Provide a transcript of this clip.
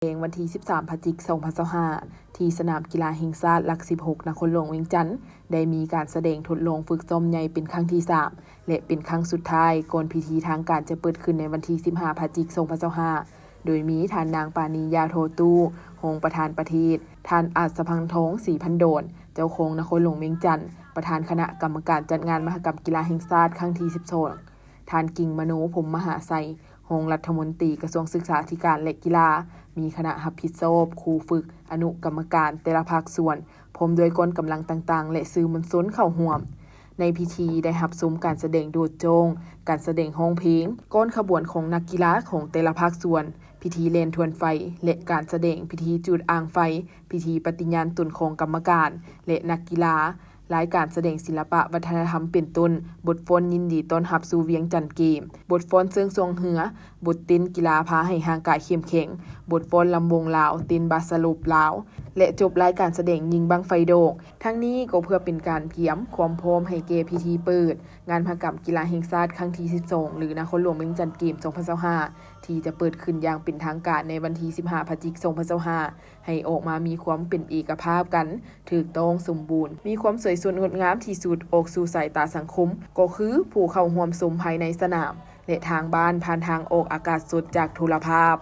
ງວັນທີສິບສາມ ພະຈິກ ສອງພັນຊາວຫ້າ ທີ່ສະໜາມກິລາແຫ່ງຊາດຫຼັກສິບຫົກ ນະຄອນຫຼວງວຽງຈັນ ໄດ້ມີການສະແດງທົດລອງຝຶກຊ້ອມໃຫຍ່ເປັນຄັ້ງທີສາມ ແລະ ເປັນຄັ້ງສຸດທ້າຍ ກ່ອນພິທີທາງການຈະເປີດຂຶ້ນໃນວັນທີສິບຫ້າ ພະຈິກ ສອງພັນຊາວຫ້າ ໂດຍມີທ່ານນາງ ປານີ ຢາທໍ່ຕູ້ ຮອງປະທານປະເທດ, ທ່ານ ອັດສະພັງທອງ ສີພັນດອນ ເຈົ້າຂອງນະຄອນຫຼວງວຽງຈັນ, ປະທານຄະນະກຳມະການຈັດງານມະຫະກຳກິລາແຫ່ງຊາດຄັ້ງທີສິບສອງ, ທ່ານ ກິ່ງມະໂນ ພົມມະຫາໄຊ ຮອງລັດຖະມົນຕີກະຊວງສຶກສາທິການ ແລະ ກິລາ, ມີຄະນະຮັບຜິດຊອບ, ຄູຝຶກ, ອະນຸກຳມະການແຕ່ລະພາກສ່ວນ, ພ້ອມດ້ວຍກ້ອນກຳລັງຕ່າງໆ ແລະ ສື່ມວນຊົນເຂົ້າຮ່ວມ. ໃນພິທີໄດ້ຮັບຊົມການສະແດງໂດດໂຈ້ງ, ການສະແດງຮ້ອງເພງ, ກ້ອນຂະບວນຂອງນັກກິລາຂອງແຕ່ລະພາກສ່ວນ, ພິທີແລ່ນທວນໄຟ ແລະ ການສະແດງ, ພິທີຈູດອ່າງໄຟ, ພິທີປະຕິຍານຕົນຂອງກຳມະການ ແລະ ນັກກິລາ, ລາຍການສະແດງສິລະປະວັດທະນະທຳເປັນຕົ້ນ ບົດຟ້ອນຍິນດີຕ້ອນຮັບສູ່ວຽງຈັນເກມ, ບົດຟ້ອນເຊີງຊ່ວງເຮືອ, ບົດເຕັ້ນກິລາພາໃຫ້ຮ່າງກາຍເຂັ້ມແຂງ, ບົດຟ້ອນລຳວົງລາວ, ເຕັ້ນບາສະໂລບລາວ ແລະ ຈົບລາຍການສະແດງຍິງບັ້ງໄຟດອກ. ທັງນີ້ກໍເພື່ອເປັນການກຽມຄວາມພ້ອມໃຫ້ແກ່ພິທີເປີດງານມະຫະກຳກິລາແຫ່ງຊາດຄັ້ງທີສິບສອງ ຫຼື ນະຄອນຫຼວງວຽງຈັນເກມ ສອງພັນຊາວຫ້າ ທີ່ຈະເປີດຂຶ້ນຢ່າງເປັນທາງການໃນວັນທີສິບຫ້າ ພະຈິກ ສອງພັນຊາວຫ້າ ໃຫ້ອອກມາມີຄວາມເປັນເອກະພາບກັນ, ຖືກຕ້ອງສົມບູນ, ມີຄວາມສວຍສົດງົດງາມທີ່ສຸດອອກສູ່ສາຍຕາສັງຄົມ ກໍຄືຜູ້ເຂົ້າຮ່ວມຊົມພາຍໃນສະໜາມ ແລະ ທາງບ້ານຜ່ານທາງອອກອາກາດສົດຈາກໂທລະພາບ.